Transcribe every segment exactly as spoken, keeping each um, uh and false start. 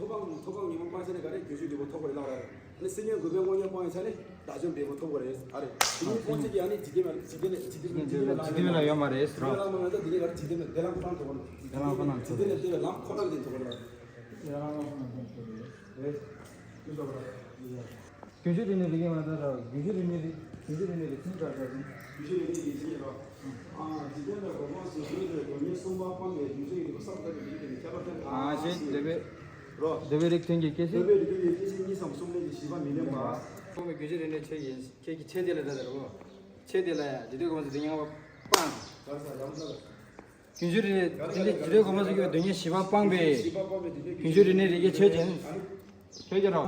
ཐོབ་ཐང་ཐོབ་ཐང་ཉིན་མོ་སྤང་ཆ་ནས་ག་རེ་བརྒྱད་ཅུ་ལེགས་པོ་ཐོབ་དགོས་རེད་ལབ་ར། ཨ་ནི་སྲིད་ཉན་དགུ་པའི་དངོས་གཉེར་སྤང་ཡིན་ཆ་ནས་བདག་འཇོམས་ལེགས་པོ་ཐོབ་དགོས་རེད། ཨ་རེ་དེ་ཉིད་སྤོང་ཚིག་གི་ཨ་ནི་འཇིག་རྟེན་མ་འཇིག་རྟེན་འཇིག་རྟེན་འཇིག་རྟེན་ལ་ཡོད་མ་རེད་ཟེར་རོ། འཇིག་རྟེན་ལ་མ་ཡོད་ད་དེ་ཉིད་ག་རེ་འཇིག་རྟེན་ལ་དེ་ལམ་ཁོ་ན་ཐོབ་དགོས་རེད། དེ་ལམ་ཁོ་ན་འཇིག་རྟེན་ལ་དེ་ལམ་ཁོ་ན་ཐོབ་དགོས་རེད། དེ་ལམ་ཁོ་ན་ཐོབ་དགོས་རེད། རེད། དེ་ལྟ་བུ་རེད། རྒྱུན་སྤྱོད་རིག་གནས་རིག་གནས་མ་ལྟར་རྒྱུན་སྤྱོད་རིག་གནས་རིག་རྒྱུན་སྤྱོད་རིག་གནས་རིག་ཚིག་འདྲ་འདྲ་ཟིན། རྒྱུན་སྤྱོད་རིག་གནས་རིག་ཚིག་རོ། ཨ། འཇིག་རྟེན་ལ་གོང་མ་སོ་སོའི་རེ་དོན་གཉེར་གསུམ་པ་སྤངས་པའི་རྒྱུ་མཚན་ཡིན་པ་གསར་དུ་བསྟན་པའི་རིག་གནས་ཁྱད་པར་ཕན་ཨ་ཞེས་འདོད་པའི་རོ། འདོད་པའི་རིགས་མཐུན་གྱི་སྐད་ཅིག་འདོད་པའི་རིགས་མཐུན་གྱི་སྐད་ཅིག་གཉིས་སམ་གསུམ་ལས་ཀྱི་བཞི་པ་མི་ལེན་པ། གོང་མའི་རྒྱུན་སྤྱོད་རིག་གནས་ཆོས་ཡིན། ཁྱེད་ཀྱི་ཆོས་དེ་ལ་ད་ལྟ་རོ། ཆོས་དེ་ལ་ཡ་འདི་དུས་གོང་མ་སོ་སོའི་རྒྱུན་སྤྱོད་རིག་གནས་དེ་འདྲའི་གོང་མ་སོ་སོའི་རྒྱུན་སྤྱོད་རིག་གནས་རིག་གི་ཆོས་ཅན། ཆོས་ཀྱི་རོ།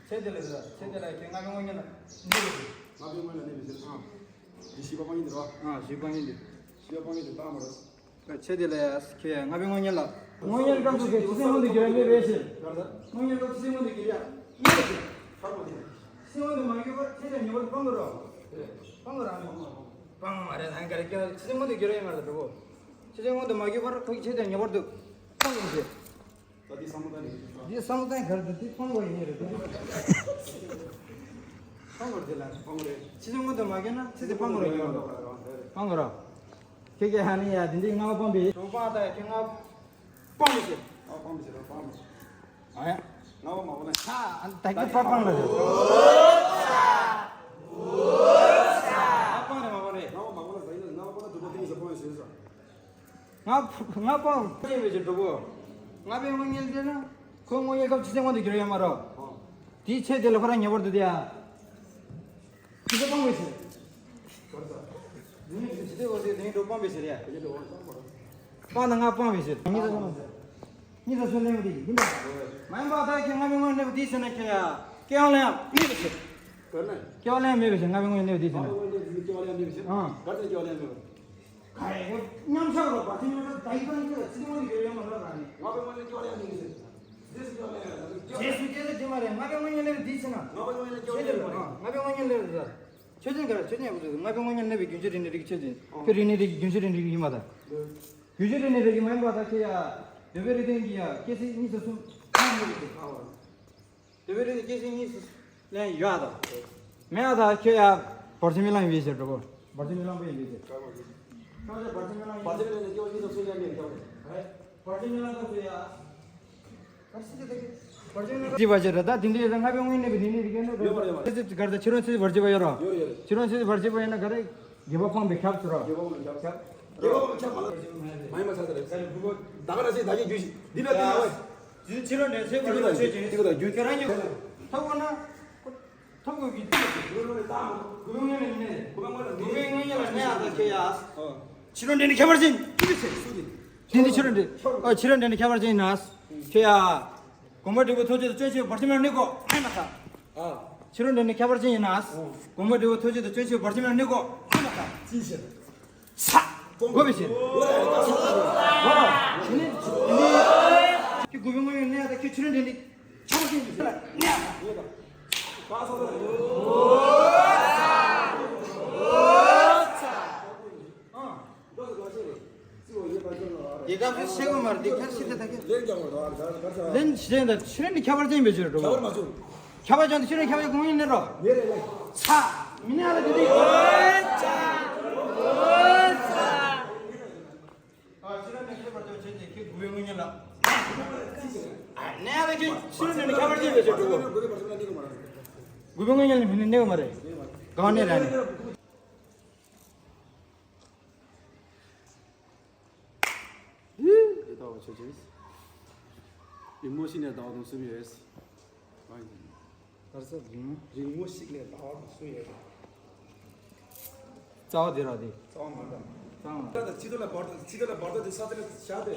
ཆོས་དེ་ལ་ཆོས་དེ་ལ་ཁྱེད་ལྔ་པའི་དངོས་གཉེར་ལ་འདི་རེད། ལྔ་པའི་དངོས་གཉེར་ལ་འདི་རེད། ཨ། འདི་བཞི་པ་སྤང་གཉེན་འདི་རོ། ཨ། བཞི་པ་སྤང་གཉེན་འདི། བཞི་པ་སྤང་གཉེན་འདི་བཏང་མ་རེད། ཆོས་དེ་ལ་ཁྱེད་ལྔ་པའི་དངོས་གཉེར་ལ། དངོས་གཉེར་སྐབས་སུ་ཁྱེད་ཅི་སེམས་ཀུན་ཏུ་འགྱུར་བ་མེད་པའི་ཕྱིར། དངོས་གཉེར་སྐབས་ཅི་སེམས་ཀུན་ཏུ་འགྱུར་ཡ། ཅི་སེམས་ཀུན་ཏུ་མ་འགྱུར་བར་ཆོས་དེ་ངེས་པར་དུ་སྤང་དགོས་རོ། སྤང་དགོས་ར། སྤང་མ་རེད་ད་ག་རེ་ཁྱེད་ཅི་སེམས་ཀུན་ཏུ་འགྱུར་བ་ཡོད་མ་རེད་འགྲོ་གོ། ཅི་སེམས་ཀུན་ཏུ་མ་འགྱུར་བར་ཁོ་ཆོས་དེ་ངེས་པར་དུ་སྤང་དགོས་ཞེས། ད་འདི་བསམ་བློ་བཏང་ནས། འདི་བསམ་བློ་བཏང་ག་རེ་འདུག་འདི་སྤང་དགོས་ཡིན་རེད་འདུག་སྤང་དགོས་རེད་དེ་ལ་སྤང་དགོས་རེད། ཅི་སེམས་ཀུན་ཏུ་མ་འགྱུར་ན་ཆོས་དེ་སྤང་དགོས་རེད། སྤང་དགོས་ར། ཁྱེད་ཀྱིས་ཧ་ནི་ཡ་དེ་འདྲའི་ལྔ་པ་སྤངས་པས། དྲུག་པ་དང་ཁྱེད་ལྔ་སྤངས་པའི་ཕྱིར། ཨ་སྤངས་པའི་ཕྱིར་སྤངས་པའི་ཕྱིར། ཨ་ཡ། ལྔ་པ་མ་སྤངས་ན། ཧ། ད་ཀྱི་པ་སྤངས་ལ་ཟེར། ཨ་སྤངས་རེད་མ་སྤངས་རེད། ལྔ་པ་མ་སྤངས་ན་ཟེར་ཡིན་ན་ལྔ་པ་སྤངས་ན་དྲུག་པ་ཏིང་ངེ་འཛིན་སྤོང་བའི་ཕྱིར་ཟེར། ང་ང་པང་ཅེས་པའི་ཕྱིར་འགྲོ་གོ། ལྔ་པའི་དངོས་གཉེར་དེ་ན་ཁོའི་དངོས་གཉེར་སྐབས་ཅི་སེམས་ཀུན་ཏུ་འགྱུར་ཡོད་མ་རོ། དེའི་ཆོས་དེ་ལ་ཁོ་རང་ངེས་པར་དུ་དེ་ཡ། ཅི་སེམས་སྤངས་པའི་ཕྱིར། དེ་ནི་ཇི་ལྟའི་འོ་དེ་དེ་ནི་འགྲོ་སྤངས་པའི་ཕྱིར་ཡ། སྤངས་ན་ང་སྤངས་པའི་ཕྱིར། གཉིས་ས་སོ་ན་ཟེར། གཉིས་ས་སོ་ལེན་པ་དེ་ཡིན་པ། མ་ཡིན་པ་ད་ཁྱེད་ལྔ་པའི་དངོས་གནས་པ་དེའི་ཕྱིར་ན་ཁྱེད་ཡ། སྐྱེ་བ་ལེན་ཡ་མེད་པའི་ཕྱིར། དེ་ནི། སྐྱེ་བ་ལེན་ཡ་མེད་པའི་ཕྱིར་ལྔ་པའི་དངོས་གནས་པ་དེའི་ཕྱིར་ན། ལྔ་པའི་དངོས་གནས་དེ་ནི་སྐྱེ་བ་ལེན་ཡ་མེད་པའི་ཕྱིར། ཨང་། ག་རེ་སྐྱེ་བ་ལེན་ཡ་མེད་པའི་ཕྱིར། ག་རེ་མཉམ་ཆགས་རོ་བ་དེ་མཉམ་ཆགས་ད་ཡིན་ད་ཡིན་ད་ཅི་དེ་དངོས་གནས་སྐྱེ་བ་ཡོད་མ་རེད་ལ་ག་རེ། ལྔ་པའི་དངོས་གནས་སྐྱེ་བ་ལེན་ཡ་མེད་པའི་ཕྱིར། རྗེས་སུ་སྐྱེ་ས་དེ་མ་རེད། ལྔ་པའི་དངོས་གཉེར་ལེན་པ་དེའི་ཕྱིར་ན། ལྔ་པའི་དངོས་གཉེར་ལེན་པ་དེའི་ཕྱིར་ན། ལྔ་པའི་དངོས་གཉེར་ལེན་པ་དེ། ཆོས་ཅན་ག་རེ། ཆོས་ཅན་ཡག་པོ་བཟོས་འདུག་ལྔ་པའི་དངོས་གཉེན་གནས་པའི་རྒྱུན་ཆད་རིགས་གནས་རིགས་ཆོས་ཅན། ཁྱོད་རིགས་གནས་རིགས་རྒྱུན་ཆད་རིགས་ཡིན་པ་དང་། རྒྱུན་ཆད་རིགས་གནས་རིགས་མ་ཡིན་པ་དང་ཁྱེད་ཡ། འདོད་པའི་རིགས་ལྡན་གྱི་ཡ་སྐྱེ་སྲིད་གཉིས་སུ་གསུམ་ཐམས་ཡོད་ཀྱི། འདོད་པའི་རིགས་སྐྱེ་སྲིད་གཉིས་སུ་ལེན་ཡོད་ཨ་དང་། མེད་ཨ་དང་ཁྱོད་ཡ། བར་ཆད་རྨི་ལམ་ཡིན་པའི་ཕྱིར་གྲོགས་པོ། བར་ཆད་རྨི་ལམ་པོ་ཡིན་པའི་ཕྱིར། ཁྱོད་ཚོ་བར་ཆད་རྨི་ལམ་ཡིན། བར་ཆད་རྨི་ལམ་སྐྱེ་བ་གཉིས་སུ་གསུམ་ཡ་མེད་ཀྱང་། བར་ཆད་རྨི་ལམ་དང་ཚོ་ཡ། བར་ཆད་རྨི་ལམ་དང་ཚོ་ཡ། ཅི་བ་ཅི་ར་ད་དེ་འདྲའི་ལྔ་པའི་དངོས་གནས་པའི་རིགས་ནི་རིགས་ནི། ཡོད་པ་རེད། ཡོད་པ་རེད། ཚེ་གར་ད་ཕྱི་རོལ་ཚེ་བར་ཆད་པ་ཡོད་རོ། ཡོད་རེད། ཡོད་རེད། ཕྱི་རོལ་ཚེ་བར་ཆད་པ་ཡོད་ན་ག་རེ། དགེ་བ་སྤངས་པའི་ཁྱབ་ཚུལ་རོ། དགེ་བ་སྤངས་པའི་ཁྱབ་ཚུལ། དགེ་བ་སྤངས་པའི་ཁྱབ་མ་ལ། མ་ཡིན་པ་ཚར་ཚར་རེད། ད་ག་ར་ཚེ་ད་གིན་རྒྱུ་ཞིག་འདི་ལ་དེ་ཡ་ཕྱི་རོལ་ནས་ཚེ་བར་ཆད་པ་ཡོད་ཆོས་ཅན། དེ་ག་ད་རྒྱུ་ཁྱེད་རང་ཉིད་ཐོབ་དགོས་ན། ཐོབ་དགོས་ཀྱི་དུས་སུ་དགེ་བའི་དངོས་གཉེན་ལ་གནས། དགེ་བའི་དངོས་གཉེན་ལ་གནས་ཡག་ད་ཁྱེད་ཡ། ཕྱི་རོལ་འདྲེན་ནི་ཁྱད་པར་ཅན། ཅི་ཟེར་སུ་དེ། དེ་འདི་ཕྱི་རོལ་འདྲེན། ཨ་ཕྱི་རོལ་འདྲེན་ནི་ཁྱད་པར་ཅན་ཡིན་ན། ཁྱེད་ཡ། དགོངས་པ་འགྲེལ་པ་ཐོགས་ཆོས་དང་སྤྱོད་ཆོས་བར་ཆད་མེད་གནས་གོ་ཨ་མ་ཐག་ཕྱི་རོལ་འདྲེན་ནི་ཁྱད་པར་ཅན་ཡིན་ན། དགོངས་པ་འགྲེལ་པ་ཐོགས་ཆོས་དང་སྤྱོད་ཆོས་བར་ཆད་མེད་གནས་གོ་ཨ་མ་ཐག་ཅི་ཟེར། ས། དགོངས་པའི་ཕྱིར། ཨོ་ཡ། ད་ས། ཨོ། དེ་ནི། དེ་ནི། ཁྱེད་དགེ་བའི་དངོས་གཉེན་གནས་ཡག་ད་ཁྱེད་ཕྱི་རོལ་འདྲེན་ནི། ཆགས་པ་ཅན་གྱི་ཕྱིར་ལ་གནས་ཡག་ད། ཡོད་ད། ཨ། དེ་ག་ཚོད་ཤེས་གི་མ་རེད། དེ་ག་ཤེས་ད་ད་གི། ལན་ཀྱང་མ་རེད། ད་ད་ད། ལན་ཤེས་ད་ཕྱི་རོལ་ནི་ཁྱད་པར་ཅན་པའི་ཕྱིར་འགྲོ། ཁྱད་པར་མ་བྱུང་། ཁྱད་པར་ཅན་དུ་ཕྱི་རོལ་ཁྱད་པར་ཅན་གང་ཡིན་ནི་རོ། ཡེ་རེད་ལེ། ཚ། མི་ནས་ཨ་ལ་དེ་དུས། ཨ་ཕྱི་རོལ་ནས་ཁྱད་པར་ཅན་བྱས་ཏེ་ཁྱེད་དགེ་བའི་དངོས་གཉེན་ལ། ཨ་ནས་ཨ་ལ་ཁྱེད་ཕྱི་རོལ་ནས་ཁྱད་པར་ཅན་བྱས་ཏེ་འགྲོ་གོ། དགེ་བའི་དངོས་གཉེན་ལ་མི་ནས་གནས་གོ་མ་རེད། གང་ནས་ལ་ནི། དེ་ལྟ་བ་ཆོས་ཅན། རིང་མོ་ཞིག་ནས་ཟླ་བ་དང་གསུམ་ཡོད། གར་ས་རིང་མོ། རིང་མོ་ཞིག་ནས་ཟླ་བ་དང་གསུམ་ཡོད། རྩ་བ་དེ་ར་དེ། རྩ་བ་མ་འདྲ། རྩ་བ་མ་འདྲ། ད་ཕྱི་དོན་ལ་བར་དོ། ཕྱི་དོན་ལ་བར་དོ་དེ་ས་དེ་ལ་བཞག་སྟེ།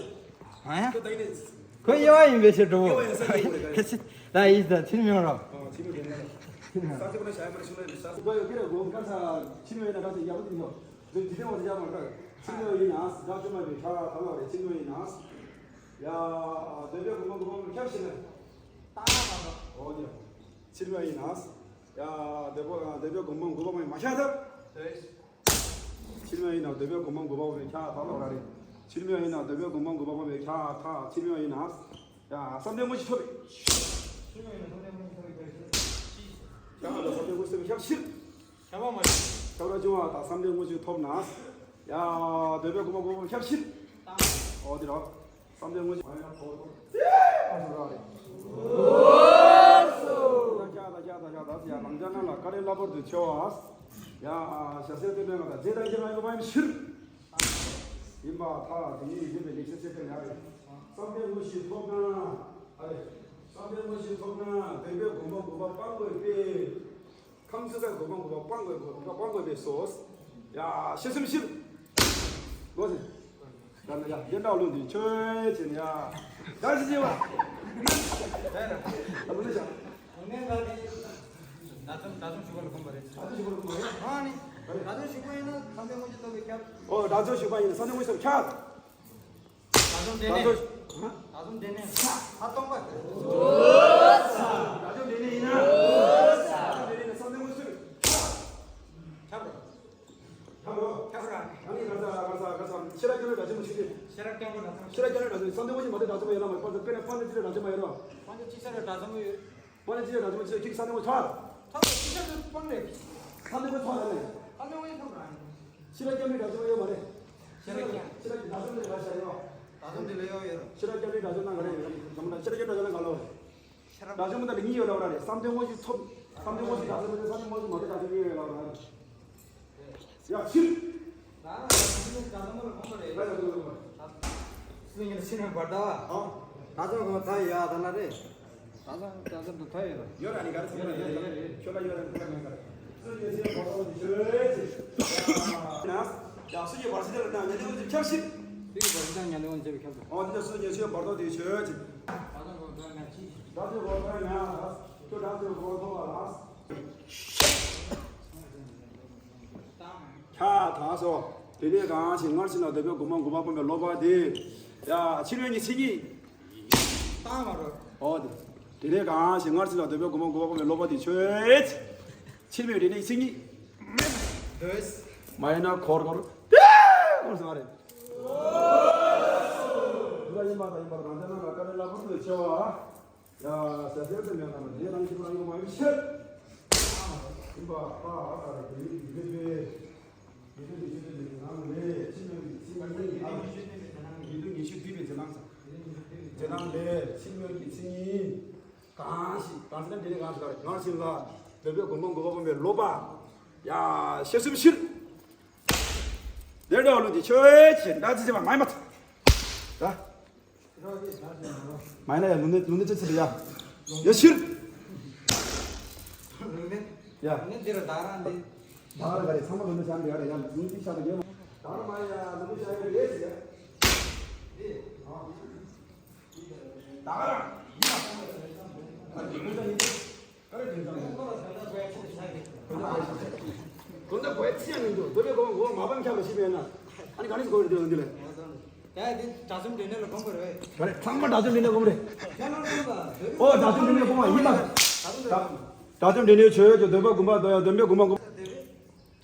ཨ་ཡ། ཁོ་ད་ཡིན་ནས། ཁོ་དབྱེ་བ་ཡིན་པའི་ཕྱིར་འགྲོ། དབྱེ་བ་ཡིན་ས་དེ་ཡོད་རེད། ད་ཡིན་ད་ཕྱིར་མི་ཡོང་རོགས། ཨ་ཕྱིར་མི་ཡོང་རོགས། ས་དེ་ཁོ་ན་བཞག་ཡ་མ་རེད། ཤུགས་ལ་ཡིན་ས། ཁོ་ཡོད་ཀྱི་རེད། གོ་གར་ས་ཕྱིར་མི་ཡོང་ན་ག་ཚོད་ཡག་པོ་དེ་ཡོད། འདི་འདི་འདྲ་བ་དེ་ཡག་མ་རེད། ཕྱི་ལོགས་ཡིན་ན་ཟླ་བཅོ་ལྔ་པའི་ཁ་ཐ་ལག་རེད། ཕྱི་ལོགས་ཡིན་ན། ཡ། འདོད་པའི་གོ་འཕང་གོ་འཕང་ཁྱབ་ཞིག་ལ། ད་ཨོ་ཡ། ཕྱི་ལོགས་ཡིན་ན། ཡ། འདོད་པ་འདོད་པའི་གོ་འཕང་གོ་འཕང་མ་ཁྱབ་ཐབས། ཕྱི་ལོགས་ཡིན་ན་འདོད་པའི་གོ་འཕང་གོ་འཕང་མ་ཁྱབ་ཐབས་ལ་རེད། ཕྱི་ལོགས་ཡིན་ན་འདོད་པའི་གོ་འཕང་གོ་འཕང་མ་ཁྱབ་ཐབས། ཕྱི་ལོགས་ཡིན་ན། ཡ། བསམ་གཏན་དངོས་གཞི་ཐོབ་པའི། ཕྱི་ལོགས་ཡིན་ན་བསམ་གཏན་དངོས་གཞི་ཐོབ་པའི། ཡ། བསམ་གཏན་དངོས་གཞི་ཐོབ་པའི་ཁྱབ་ཕྱིར། ཁྱབ་པ་མ་ཡིན། ཁྱབ་ར་བྱུང་བ་དང་བསམ་གཏན་དངོས་གཞི་ཐོབ་ན། ཡ། འདོད་པའི་གོ་འཕང་གོ་འཕང་ཁྱབ་ཕྱིར། ཨོ་དེ་ར། བསམ་གཏན་དངོས་གཞི་མ་ཡིན་ན་ཐོབ་ཐོབ། ཨ་ཟུ་ར་རེད། ཡ་ལང་ཅ་ན་ལ་ཀ་རེ་ལ་བར་དུ་ཆོ་བ། ཡ། ཞྭ་སེར་སྟོན་པའི་ང་ལ་རྫས་དང་ཁྱེད་རང་ཡོད་པ་ཡིན་ཕྱིར། ཡིན་པ་ཐ་དེ་ཉིད་ཡིན་པའི་ལེགས་བཤད་ཚེ་ཕྲན་ཡ་རེད། བསམ་གཏན་དངོས་གཞི་ཐོབ་ན། ཨ་རེ། བསམ་གཏན་དངོས་གཞི་ཐོབ་ན་འདོད་པའི་གོ་འཕང་གོ་འཕང་སྤང་དགོས་པས། ཁམས་ཚན་ཚན་གོ་འཕང་གོ་འཕང་སྤང་དགོས། གོ་འཕང་སྤང་དགོས་པས་སོ། ཡ། ཤེས་སེམས་ཤིབ། ལོ་ཟེར། ད་ནི་ཡ་ཡན་ལག་ལུང་འདི་ཆོས་ཅན་ཡ། ད་ཞིག་ཅེས་པ། ད་ལུང་ནི་བྱ། ད་ཚོད་ད་ཚོད་ཞུ་བ་ལ་གོམས་པ་རེད། ད་ཚོད་ཞུ་བ་ལ་གོམས་པ་རེད། ཨ་ནི། ད་ཚོད་ཞུ་བ་ཡིན་ན་བསམ་གཏན་དངོས་གཞི་ཐོབ་པའི་ཁྱབ། ཨོ། ད་ཚོད་ཞུ་བ་ཡིན་ན་བསམ་གཏན་དངོས་གཞི་ཐོབ་ཁྱབ། ད་དུང་དེ་ནས། ད་དུང་དེ་ནས་ས་ཨ་སྟོང་པ། ད་དུང་དེ་ནས་ཡིན་ན། ད་དུང་དེ་ནས་ས་དེ་མོ་ཤི། ཁྱབ་རོ། ཁྱབ་རོ། ཁྱབ་རོ། ཨ་ནི་ག་ས་ག་ས་ག་ས་ཤེས་རབ་སྐྱེ་མེད་དགྲ་བཅོམ་མ་ཤི་སྟེ། ཤེས་རབ་སྐྱེ་མེད་དགྲ་བཅོམ། ཤེས་རབ་སྐྱེ་མེད་དགྲ་བཅོམ་ས་དེ་མོ་ཤི་མ་དེ་དགྲ་བཅོམ་ཡོད་ན་མ་པ་ས་པེ་ནེ་པ་ནེ་ཅི་རེ་དགྲ་བཅོམ་ཡོད་རོ། པ་ནེ་ཅི་རེ་དགྲ་བཅོམ་ཤི་ཁྱི་ས་དེ་མོ་ཐོག་ཐོག་ཤེས་རབ་སྐྱེ་མེད་དགྲ་བཅོམ་ཡོད། ས་དེ་མོ་ཐོག་ཨ་ནི། ས་དེ་མོ་ཡོད་ཐོག་ར། ཤེས་རབ་སྐྱེ་མེད་དགྲ་བཅོམ་ཡོད་མ་རེད། ཤེས་རབ་སྐྱེ། ཤེས་རབ་སྐྱེ་དགྲ་བཅོམ་ནི་ག་ཤ་ཡོད། དགྲ་བཅོམ་དེ་ལས་ཡོད་ཡོད་རོ། ཤེས་རབ་སྐྱེ་མེད་དགྲ་བཅོམ་ན་ག་རེ་ཡོད་རེད། ཤེས་རབ་སྐྱེ་མེད་དགྲ་བཅོམ་ན་ག་ལ་ཡོད་རེད། ཤེས་རབ། དགྲ་བཅོམ་དང་གཉིས་ཡོད་ལབ་ར་རེད། བསམ་གཏན་དངོས་གཞི་ཐོབ། བསམ་གཏན་དངོས་གཞི་དགྲ་བཅོམ་རེད། བསམ་གཏན་དངོས་གཞི་མ་རེད། དགྲ་བཅོམ་གཉིས་ཡོད་ལབ་ར་རེད། ཡ་ཕྱིར། ད་ནི་དགྲ་བཅོམ་ལ་གོམས་པ་རེད། ད་ཡ་གོམས་པ། སུ་ཡིན་ཕྱིར་ཡང་བར་ད་བ། ཨ། དགྲ་བཅོམ་གོམས་ཐ་ཡ་ད་ལ་རེད། ད་ཚང་ད་ཚང་དུ་ཐ་ཡོད་ར། ཡོད་ར་ནི་ག་རེ་ཚང་མ་ཡོད་ར། ཁྱོད་ལ་ཡོད་ར་ནི་ག་རེ་མེད་ག་རེ། སུ་ཡོད་ཕྱིར་བར་ད་བ་དེ་ཆོས་ཅན། ན། ཡ་སུ་ཡོད་བར་ཆད་ལ་ན་ཉན་ཏེ་ཀུན་གྱི་ཁྱབ་ཤིག་སུ་ཡོད་བར་ཆད་ལ་ཉན་ཏེ་ཀུན་གྱི་ཁྱབ་ཤིག་ཨོ་དེ་ལ་སུ་ཡོད་ཕྱིར་བར་ད་དེ་ཆོས་ཅན། ད་ཚང་གོམས་ཐ་ན་ཅི། ད་ཚང་གོམས་ཐ་ན་ཁྱོད་ད་ཚང་གོམས་ཐ་བ་ལ། ཁྱ་དང་སོ། དེ་ནས་གང་ཞིག་སྔར་བཞིན་ལ་འདོད་པའི་གོ་འཕང་གོ་འཕང་སྤངས་པའི་སློབ་པ་དེ། ཡ་ཕྱི་མའི་ཉི་ཚེ་གཉིས། ཏང་མ་རོ། ཨོ་དེ། དེ་ནས་གང་ཞིག་སྔར་བཞིན་ལ་འདོད་པའི་གོ་འཕང་གོ་འཕང་སྤངས་པའི་སློབ་པ་དེ་ཆོས། ཕྱི་མའི་དེ་ནས་ཉི་ཚེ་གཉིས། མ་ཡིན་ན་འཁོར་འཁོར། འཁོར་ཟེར་བ་རེད། འདི་ལ་ཡིན་པ་དང་ཡིན་པ་རང་ཅག་རྣམས་ལ་བཀའ་དྲིན་རླབས་པོ་ཆེ་བ། ཡ། ཟེར་ཟེར་ཟེར་མེད་ན་མ་དེ་རང་ཤི་རང་ཡོང་མ་ཡོང་ཤེས། ཡིན་པ་ཨ་ཨ་ད་རེ་དེ་ཡིན་དེ་དེ་དེ་དེ་དེ་དེ་ནང་ལས་ཕྱི་ནང་གི་ཕྱི་ནང་གི་ཨ། ཡིན་དུ་ཉི་ཤུ་བདུན་པའི་ཇེ་ནང་ས། ཇེ་ནང་ལས་ཕྱི་ནང་གི་ཕྱི་ཉིན། གང་ཞིག་གང་ཞིག་ན་འདི་ནི་གང་ཞིག་ལ་ངར་ཞིག་ལ་འདོད་པའི་སྒོམ་སྒོམ་སྒོམ་པའི་ལོ་པ། ཡ། ཤེས་སུ་ཕྱིར། དེ་འདྲ་ལུགས་ཀྱི་ཆོས་ཆེ་འདྲ་ཚི་ཚི་མ་མ་མ་ཐུ། ད། མ་ཡིན་ན་ཡ་ལུང་ནི་ལུང་ནི་ཅི་ཚི་ལ་ཡ། ཡ་ཕྱིར། ལུང་ནི། ཡ། ལུང་ནི་འདི་རུ་ད་རང་འདི། ད་རང་ག་རེ་ཚང་མ་ལུང་ནི་བྱ་འདི་ག་རེ་ཡ་ལུང་ནི་ཤ་ད་རྒྱལ་མ། ད་རང་མ་ཡ་ལུང་ནི་ཤ་ཡ་རེད་ཟེར་ཡ། འདི། ཨ། དགོངས་དག་གོ་ཡ་ཚིག་ཡང་མི་འདུག་འདོད་པའི་གོ་འོ་མ་པང་ཁྱབ་ལ་ཤི་བས་ན། ཨ་ནི་ག་ནས་གོ་རེ་འདོད་འདི་ལས། ད་འདི་དགྲ་བཅོམ་འདྲེན་ལ་གོམས་པ་རེད། ག་རེ་ཚང་མ་དགྲ་བཅོམ་འདྲེན་ལ་གོམས་རེད། ཨོ་དགྲ་བཅོམ་འདྲེན་ལ་གོམས་པ་ཡིན་པ། དགྲ་བཅོམ་འདྲེན་ལ་ཆོས་ཀྱི་འདོད་པ་གོམས་པ་འདོད་ཡ་འདོད་པའི་གོམས་པ་གོམས།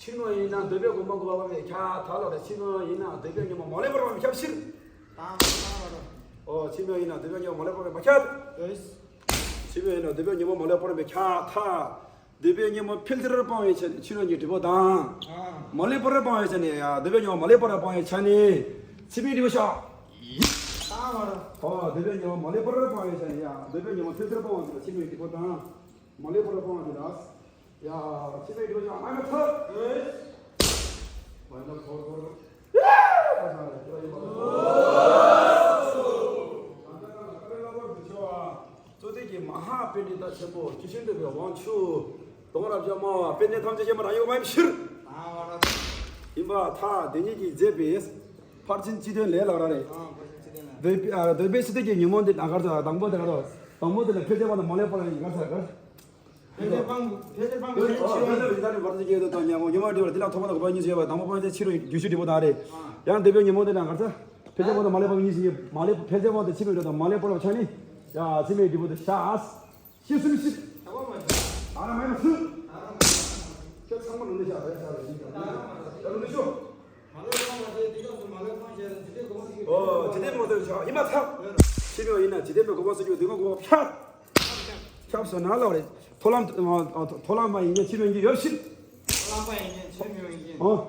ཕྱི་མ་ཡིན་ན་འདོད་པའི་སྒོམ་པ་སྒོམ་པ་མེད་ཁྱ་ཐ་ལོ་རེ། ཕྱི་མ་ཡིན་ན་འདོད་པའི་ཉོན་མོངས་མ་ལུས་པར་མེད་ཁྱབ་ཕྱིར། ཨོ་ཕྱི་མ་ཡིན་ན་འདོད་པའི་ཉོན་མོངས་མ་ལུས་པར་མེད་ཁྱབ། ཕྱི་མ་ཡིན་ན་འདོད་པའི་ཉོན་མོངས་མ་ལུས་པར་མེད་ཁྱ་ཐ། འདོད་པའི་ཉོན་མོངས་ཕལ་ཆེར་སྤང་བའི་ཆ་ནས་ཕྱི་རོལ་གྱི་འབྲས་བུ་དང་། མ་ལུས་པར་སྤང་བའི་ཆ་ནས་ཡ་འདོད་པའི་ཉོན་མོངས་མ་ལུས་པར་སྤང་བའི་ཆ་ནས་ཕྱི་མའི་འབྲས་བུ་ཤ། ཨོ་འདོད་པའི་ཉོན་མོངས་མ་ལུས་པར་སྤང་བའི་ཆ་ནས་ཡ་འདོད་པའི་ཉོན་མོངས་ཕལ་ཆེར་སྤང་བ་དེ་ལ་ཕྱི་མའི་འབྲས་བུ་དང་། མ་ལུས་པར་སྤང་བ་དེ་ལ། ཡ། ཕྱི་མའི་འབྲས་བུ་ཡང་མ་ཡིན་པར་ཐལ། མ་ཡིན་པར་ཐལ། གཙོ་ཐལ་གྱི་མ་ཧཱ་པཎྜི་ཏ་ཆེན་པོ་སྐྱེས་ཆེན་འདོད་པའི་དབང་ཕྱུག་གདོང་རབ་འཇམ་མ་པཎྜི་ཏ་ཐམས་ཅད་ཀྱི་མ་རང་ཡོད་མ་ཡིན་ཕྱིར། ཡིན་པར་ཐལ། དེ་ཉིད་ཀྱིས་མཛད་པའི་ཕར་ཕྱིན་སྤྱི་དོན་ལས་ལག་ར་རེད། འདོད་པའི་ཨ་འདོད་པའི་སྲིད་པའི་ཉོན་མོངས་འདི་ལ་གར་ཚ་དང་པོ་དེ་ལ་དང་པོ་དེ་ལ་ཕལ་ཆེར་སྤངས་དང་མ་ལུས་པར་ཡིན་གར་ཚ་གར། ཕལ་ཆེར་སྤངས། ཕལ་ཆེར་སྤངས་པའི་ཕྱིར་རོ། ཕལ་ཆེར་སྤངས་པའི་ཕྱིར་རོ། ཉོན་མོངས་འདི་ལ་ཐོག་མ་དང་དགོས་པ་གཉིས་སུ་ཡོད་པ་དང་པོ་སྤངས་ཏེ་ཕྱི་རོ་རྒྱུ་ཞུ་འབྲས་བུ་དང་རེད། ཡང་འདོད་པའི་ཉོན་མོངས་འདི་ལ་གར་ཚ། ཕལ་ཆེར་སྤངས་དང་མ་ལུས་པ་གཉིས་སུ་ཡོད། མ་ལུས་ཕལ་ཆེར་སྤངས་དང་ཕྱི་མའི་འགྲོ་དང་མ་ལུས་པར་བ་ཆ་ནི། ཡ་ཕྱི་མའི་འབྲས་བུ་དེ་ཤ། ཤེས་སུ་མི་ཤེས། ཨ་ར་མ་ཡིན་སུ། ཁྱོད་ཚང་མ་ལུང་ནི་ཤ་རེ་ཤ་རེ་ཤ་ལུང་ནི་ཤོ། ཨོ་ཇི་ལྟའི་མོ་དེ་ཤ་ཡིན་མ་ཐག་ཕྱི་མ་ཡིན་ན་ཇི་ལྟའི་མོ་གོ་བ་སོ་ཅིག་དེ་མོ་གོ་བ་ཤ། ཁྱབ་སོ་ན་ལ་རེ། མཐོ་ལམ་མཐོ་ལམ་པ་ཡིན་ན་ཕྱི་མ་ཡིན་གྱི་ཡོད་ཕྱིར། མཐོ་ལམ་པ་ཡིན་ན་ཕྱི་མ་ཡིན་གྱི། ཨོ།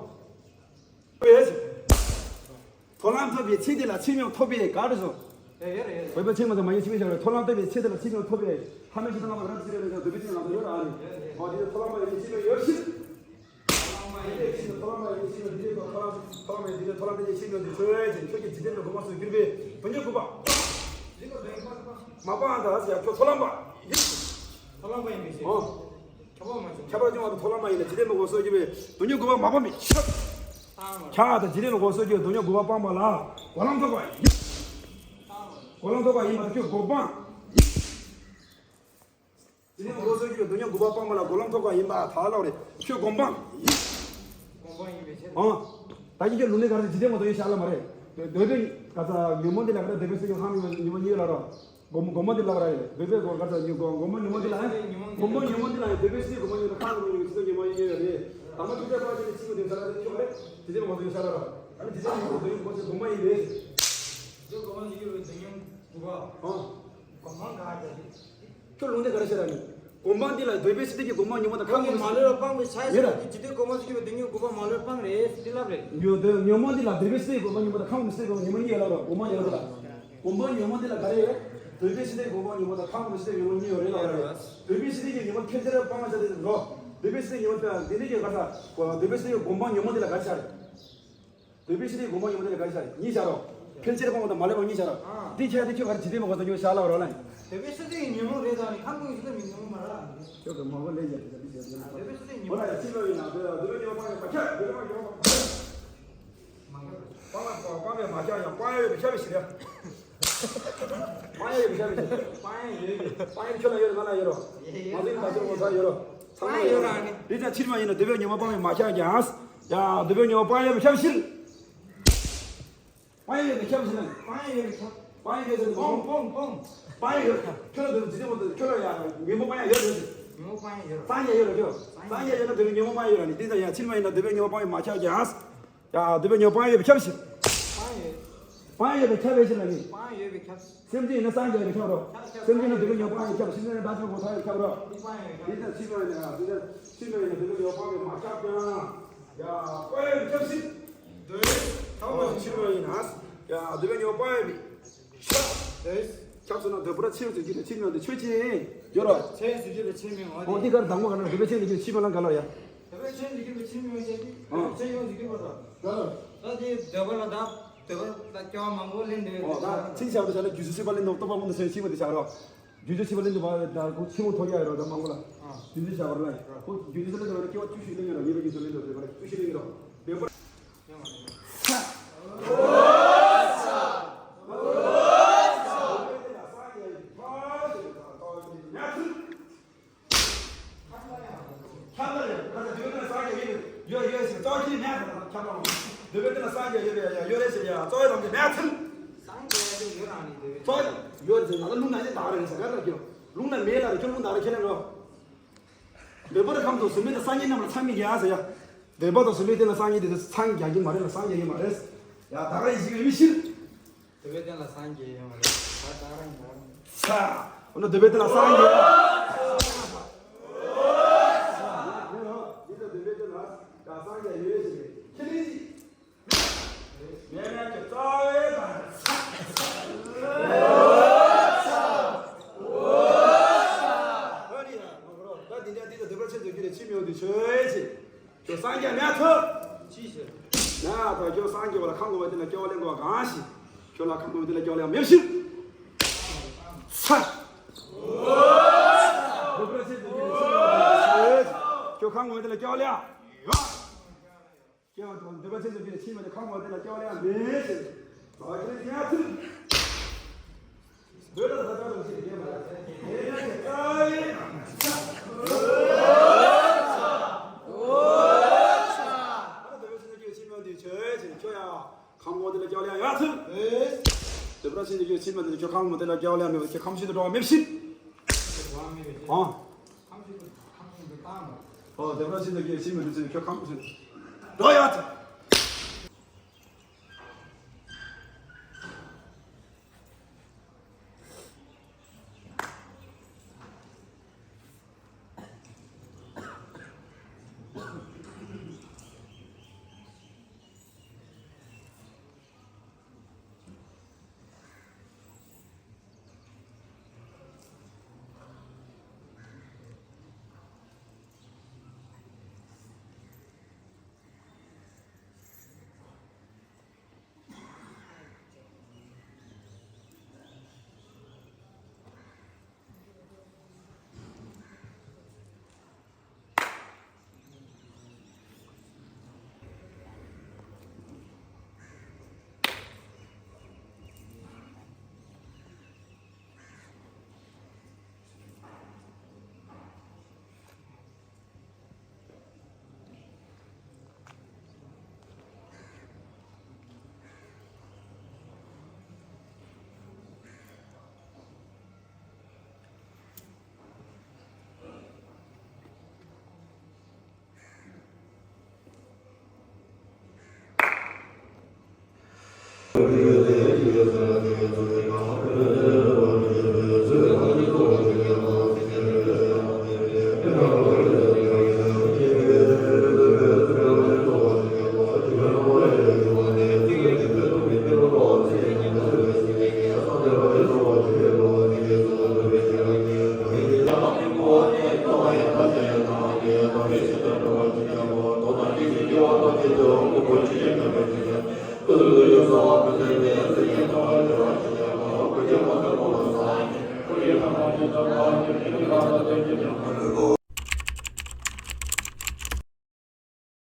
མཐོ་ལམ་ཐོབ་པའི་ཚེ་དེ་ལ་ཕྱི་མ་ཐོབ་པའི་ག་རེ་སོ། བོད་པ་ཆེན་མོ་དང་མ་ཡིན་ཕྱི་མ་བྱ་བའི་མཐོ་ལམ་ཐོབ་པའི་ཚེ་དེ་ལ་ཕྱི་མ་ཐོབ་པའི་ཕ་མའི་ཆེད་དུ་བླ་མ་རབ་ཟེར་བའི་འདོད་པའི་ཚེ་ལ་ཡོད་རེད། ཨོ་དེ་མཐོ་ལམ་པ་ཡིན་ཕྱི་མ་ཡོད་ཕྱིར། མཐོ་ལམ་པ་ཡིན་ཕྱི་མ་ཐོབ་པའི་ཚེ་དེ་ལ་མཐོ་ལམ་པ་ཡིན་ཕྱི་མ་དེ་ལ་མཐོ་ལམ་པ་ཡིན་ཕྱི་མ་དེ་ཆོས་ཅན་ཁྱོད་ཀྱི་འཇིག་རྟེན་དུ་གོམས་སུ་གྱུར་པའི་དོན་གྱི་གོ་འཕང་། མ་སྤངས་དང་ཟེར་ཁྱོད་མཐོ་ལམ་པ་ཡིན། མཐོ་ལམ་པ་ཡིན་པའི་ཕྱིར། ཨོ། ཁྱབ་པ་མ་བྱུང་། ཁྱབ་པ་བྱུང་བ་དང་མཐོ་ལམ་པ་ཡིན་ལ་ཇི་ལྟའི་མོ་གོ་སོ་གྱུར་པའི་དོན་གྱི་གོ་འཕང་མ་སྤངས་པའི་ཕྱིར། ཁྱབ་པ་དང་ཇི་ལྟའི་མོ་གོ་སོ་གྱུར་པའི་དོན་གྱི་གོ་འཕང་སྤངས་པ་ལ་གོ་ལམ་ཐོབ་པ་ཡིན། གོ་ལམ་ཐོབ་པ་ཡིན་པ་ཁྱོད་གོ་འཕང་ཡིན། ཇི་ལྟའི་མོ་གོ་སོ་གྱུར་པའི་དོན་གྱི་གོ་འཕང་སྤངས་པ་ལ་གོ་ལམ་ཐོབ་པ་ཡིན་པ་ད་ལོག་རེད། ཁྱོད་གོ་འཕང་ཡིན། གོ་འཕང་ཡིན་པའི་ཕྱིར། ཨང་། ད་ཁྱོད་ལུང་ནས་ག་རེ་ཇི་ལྟའི་མོ་དོན་ཡིན་ཤག་ལ་མ་རེད། འདོད་པའི་ག་ས་ཉོན་མོངས་འདི་ལ་ག་རེ་འདོད་པའི་སེམས་ཀྱི་ལྷ་མི་ཉོན་མོངས་གཉིས་ལ་རོ། སྒོམ་སྒོམ་པ་འདི་ལབ་ར་ཡིན། འདོད་པའི་སྒོམ་ག་ས་ཉོན་སྒོམ་སྒོམ་པ་ཉོན་མོངས་འདི་ལ་ཡང་། སྒོམ་པ་ཉོན་མོངས་འདི་ལ་ཡང་འདོད་པའི་སྲིད་སྒོམ་པ་ཉོན་མོངས་ཁ་ལ་ཉོན་མོངས་སྲིད་ཉོན་མོངས་ཡིན་ཡོད་རེད། དམ་པ་ཐུགས་རྗེ་དཔལ་ཆེན་ནི་ཚིག་གི་དོན་ས་ལ་ཁྱོད་རེད། དེ་ཚེ་མ་དོན་ས་ལ་ར། ཨ་ནི་དེ་ཚེ་མ་དོན་སྒོམ་པ་ཡིན་རེད། དེ་སྒོམ་པ་ཉོན་མོངས་དོན་ཉོན་དགུ་པ། ཨང་། སྒོམ་པ་ག་རེ་རེད། ཁྱོད་ལུང་འདི་ག་རེ་བཤད་ར་ནི། སྒོམ་པ་འདི་ལ་འདོད་པའི་སྲིད་ཀྱི་སྒོམ་པ་ཉོན་མོངས་དང་ཁ་ཁོང་གི་མ་ལུས་ལ་སྤངས་པའི་ས་ཡིན་ར། ཇི་ལྟའི་སྒོམ་པ་ཉོན་མོངས་དགུ་པ་མ་ལུས་སྤངས་རེད་དེ་ལབ་རེད། ཉོན་མོངས་འདི་ལ་འདོད་པའི་སྲིད་ཀྱི་སྒོམ་པ་ཉོན་མོངས་དང་ཁ་ཁོང་གི་སྲིད་ཀྱི་སྒོམ་ཉོན་མོངས་གཉིས་ཡོད་ལབ་ར། སྒོམ་པ་ཉོན་མོངས་འདི་ལ། སྒོམ་པ་ཉོན་མོངས་འདི་ལ་ག་རེ་ཡོད། འདོད་པའི་སྲིད་ཀྱི་སྒོམ་པ་ཉོན་མོངས་དང་ཁ་ཁོང་གི་སྲིད་ཀྱི་ཉོན་མོངས་གཉིས་ཡོད་རེད་ལབ་ར། འདོད་པའི་སྲིད་ཀྱི་ཉོན་མོངས་ཁྱད་ཆར་སྤང་བ་བྱ་དེ་འགྲོ། འདོད་པའི་སྲིད་ཀྱི་ཉོན་མོངས་འདི་ནི་ཀྱི་ག་ས། འདོད་པའི་སྲིད་ཀྱི་སྒོམ་པ་ཉོན་མོངས་འདི་ལ་ག་རེ་བྱ་རེད། འདོད་པའི་སྲིད་དེ་སྒོམ་པ་ཉོན་མོངས་དེ་ལ་ག་རེ་བྱ་རེད། གཉིས་བྱ་རོགས། ཕལ་ཆེར་སྤོང་བ་དང་མ་ལེགས་པ་གཉིས་བྱ་རོགས། ཨ། འདི་ཁྱེད་དེ་ཁྱོད་ག་རེ་ཇི་ལྟའི་མོ་ག་ཚོད་ཉོན་བྱ་ལ་བ་རོགས་ལ། འདོད་པའི་སྲིད་དེ་ཉོན་མོངས་རེད་ད་ནི་ཁམས་ཀུན་ཡིན་ཟེར་མི་ཉོན་མོངས་མ་ར། ཁྱོད་ཀྱི་མ་གོ་ལས་ཡ་དེ་ལ་འདི་བྱ་དེ་ལ། འདོད་པའི་སྲིད་དེ་ཉོན་མོངས། འོ་ན་ཡ་ཕྱི་ལོགས་ཡིན་ན་འདོད་ཡ་འདོད་པའི་ཉོན་མོངས་པ་ཡང་མ་ཁྱབ་འདོད་པའི་ཉོན་མོངས་པ་ཁྱབ། མ་ཁྱབ། སྤང་བ་སྤང་བས་མ་ཁྱབ་ཡང་སྤང་ཡ་ཡོད་པའི་ཁྱབ་པའི་ཕྱིར་ཡ། སྤང་ཡ་ཡོད་པའི་ཁྱབ་པའི་ཕྱིར། སྤང་ཡ་ཡོད་པའི་སྤང་ཡ་ཁྱོད་ལ་ཡོད་ལ་ང་ལ་ཡོད་རོགས། མ་ཟིན་མ་ཟིན་ངོ་ཚ་ཡོད་རོགས། ཚང་མ་ཡོད་ར་ནི། རི་དྭགས་ཕྱིར་མ་ཡིན་ན་འདོད་པའི་ཉོན་མོངས་སྤང་བས་མ་ཁྱབ་ཀྱང་། ཡ། འདོད་པའི་ཉོན་མོངས་སྤང་ཡས་པའི་ཁྱབ་ཕྱིར། སྤང་ཡས་པའི་ཁྱབ་ཕྱིར་ན། སྤང་ཡས་པའི་ཁྱབ། སྤང་ཡས་ཡོད་ཟེར་ནི་སྤོང་སྤོང་སྤོང་། སྤང་ཡས་ཡོད། ཁྱོད་ལ་འདོད་ཚིག་མོ་འདོད་ཁྱོད་ལ་ཡ་ཉོན་མོངས་སྤང་ཡས་ཡོད་ཟེར། ཉོན་མོངས་སྤང་ཡས་ཡོད་རེད། སྤང་ཡས་ཡོད་རེད་ཁྱོད། སྤང་ཡས་ཡོད་ན་འདོད་པའི་ཉོན་མོངས་སྤང་ཡས་ཡོད་ར་ནི། དེ་ཙམ་ཡང་ཕྱིར་མ་ཡིན་ན་འདོད་པའི་ཉོན་མོངས་སྤང་ཡས་མ་ཁྱབ་ཀྱང་། ཡ་འདོད་པའི་ཉོན་མོངས་སྤང་ཡས་པའི་ཁྱབ་ཕྱིར། སྤང་ཡས། སྤང་ཡས་པའི་ཁྱབ་ཕྱིར་ལ་ནི། སྤང་ཡས་པའི་ཁྱབ། སེམས་ཅན་ཡིན་ན་སངས་རྒྱས་པའི་ཁྱབ་རོ། ཁྱབ་ཁྱབ། སེམས་ཅན་ཡིན་ན་འདོད་པའི་ཉོན་མོངས་སྤང་ཡས་ཁྱབ། སེམས་ཅན་ཡིན་ན་བདག་ཅག་གི་ཐོག་ཡས་ཁྱབ་རོ། འདི་སྤང་ཡས་པའི་ཁྱབ། དེ་ཙམ་ཕྱིར་མ་ཡིན་ན་ཡ་འདོད་པའི་ཉོན་མོངས་སྤང་ཡས་མ་ཁྱབ་ཀྱང་། ཡ་སྤང་ཡས་པའི་ཁྱབ་ཕྱིར། འདོད། ཐོག་མ་ཕྱིར་མ་ཡིན་ན། ཡ་འདོད་པའི་ཉོན་མོངས་སྤང་ཡས་པའི། ཁྱབ་སོང་ན་འདོད་པ་ལ་ཆེས་ཡོན་ཟེར་རྒྱུ་དེ་ཆེས་མི་ཡོང་དེ་ཆོས་ཅན། ཡོད་རོ། ཆེས་ཡོན་ཟེར་རྒྱུ་ལ་ཆེས་མི་ཡོང་བ་དེ། འོ་དེ་གར་དང་པོ་ག་ན་འདོད་པའི་ཆེས་ཡོན་ཟེར་རྒྱུ་ཆེས་མི་ལང་ག་ལ་ཡ། འདོད་པའི་ཆེས་ཡོན་ཟེར་རྒྱུ་ལ་ཆེས་མི་ཡོང་ཟེར་གྱི། ཨ། ཆེས་ཡོན་ཟེར་རྒྱུ་མ་རོ། ག་ལ། ད་དེ་འདོད་པ་ལ་ད་འདོད་པ་ལ་སྐྱོ་བ་མང་པོ་ལེན་འདོད། འོ་ད་ཆེས་བྱ་བ་དེ་བྱ་ན་རྒྱུ་ཆོས་སྲིད་པ་ལེན་འདོད་རྟོག་པ་མངོན་དུ་སོང་ཆེས་པ་དེ་བྱ་རོ། རྒྱུ་ཆོས་སྲིད་པ་ལེན་འདོད་པ་ད་ཁོ་ཆེས་མོ་ཐོག་ཡ་ཡོད་རོ། ད་མང་པོ་ལ། ཨ། རྒྱུ་ཆོས་བྱ་བ་ལ་ཁོ་རྒྱུ་ཆོས་སྲིད་པ་ལེན་འདོད་པ་ལ་སྐྱོ་བ་བཅུ་ཞིག་ལེན་ཡོད་རོ། ངེས་པ་རྒྱུ་ཆོས་ལེན་འདོད་འདོད་པ་ལ་བཅུ་ཞིག་ལེན་ཡོད་རོ། འདོད་པ། ཁྱབ་ལ་རེད། ཁ་ཚ་འདོད་པའི་སྟེང་ན་སངས་རྒྱས་ཡོད་ཡོད་ཡོད་ཟེར་རྩ་བ་ཁྱེར་མེད་ཟེར། ཁྱབ་ལ་འདོད་པའི་སྟེང་ན་སངས་རྒྱས་ཡོད་ཡོད་ཡོད་རེད་ཟེར་ཡ་རྩ་བའི་ལམ་དེ་མེད་ཚུལ། སངས་རྒྱས་དེ་ཡོད་རང་ནི་འདོད་པའི། རྩ་བ་ཡོད་ཟེར་ན་ལ་ལུང་ན་ཡེ་ད་རེད་ཟེར་ག་རེ་ཁྱོད་ལུང་ན་མེད་ལ་རེད། ཁྱོད་ལུང་ད་རེད་ཁྱེད་ལ་འགྲོ། འདོད་པ་དང་ཁམས་དང་གཟུགས་མེད་དང་སངས་རྒྱས་རྣམས་ལ་ཚང་མི་རྒྱ་ཟེར་ཡ། འདོད་པ་དང་གཟུགས་མེད་དེ་ལ་སངས་རྒྱས་དེ་ཚང་རྒྱ་གི་མ་རེད་ལ་སངས་རྒྱས་ཡོད་མ་རེད། ཡ་ད་ག་ཡིན་ཞིག་ཡོད་མི་ཤེས། འདོད་པའི་སྟེང་ལ་སངས་རྒྱས་ཡོད་མ་རེད། ད་ད་རང་ད་རང་། ས། འོ་ན་འདོད་པའི་སྟེང་ལ་སངས་རྒྱས། འདི་ལ་འདོད་པའི་སྟེང་ལ་ད་སངས་རྒྱས་ཡོད་ཞེས་ཁས་ལེན་ཅིག་མེད་མེད་ཀྱི་རྩ་བའི་དང་། ད་འདི་འདྲ་འདི་ལ་འདོད་པ་ཆེད་དུ་རྒྱུ་ལས་ཕྱིར་མི་འོང་དུས་ཆོས་ཅན། ཁྱོད་སངས་རྒྱས་མེད་ཐུབ། ཅི་ཞིག་ན་ད་ཁྱོད་སངས་རྒྱས་པ་ལ་ཁམས་ངོ་བོའི་སྟེང་ལ་སྐྱེ་བ་ལེན་དགོས་པ་གང་ཞིག་ཁྱོད་ལ་ཁམས་ངོ་བོའི་སྟེང་ལ་སྐྱེ་བ་ལེན་མེད་ཕྱིར། ཚ། འདོད་པ་ཆེད་དུ་རྒྱུ་ལས་ཕྱིར་མི་འོང་དུས་ཆོས། ཁྱོད་ཁམས་ངོ་བོའི་སྟེང་ལ་སྐྱེ་བ་ལེན་ཡོད། སྐྱེ་བ་དང་འདོད་པ་ཆེད་དུ་རྒྱུ་ལས་ཕྱིར་མི་འོང་དུས་ཁམས་ངོ་བོའི་སྟེང་ལ་སྐྱེ་བ་ལེན་མེད་ཕྱིར། ད་ཁྱོད་ལ་སྐྱེ་ཐུབ། ཁམས་ངོ་བོ་དེ་ལ་སྐྱེ་བ་ལེན་ཡོད་ཚུལ། འདོད་པ་ཆེད་དུ་ཁྱོད་ཁམས་ངོ་བོ་དེ་ལ་སྐྱེ་བ་ལེན་མེད་པ་ཁྱོད་ཁམས་ཤིན་ཏུ་འགྲོ་བ་མེད་ཕྱིར། ཨ། ཁམས་ཤིན་ཏུ་ཁམས་ཤིན་ཏུ་བཏང་བ། ཨོ་འདོད་པ་ཆེད་དུ་ཁྱོད་ཤིན་ཏུ་འགྲོ་ཚུལ་ཁྱོད་ཁམས་ཤིན་ཏུ་འགྲོ་ཡོད་ཚུལ།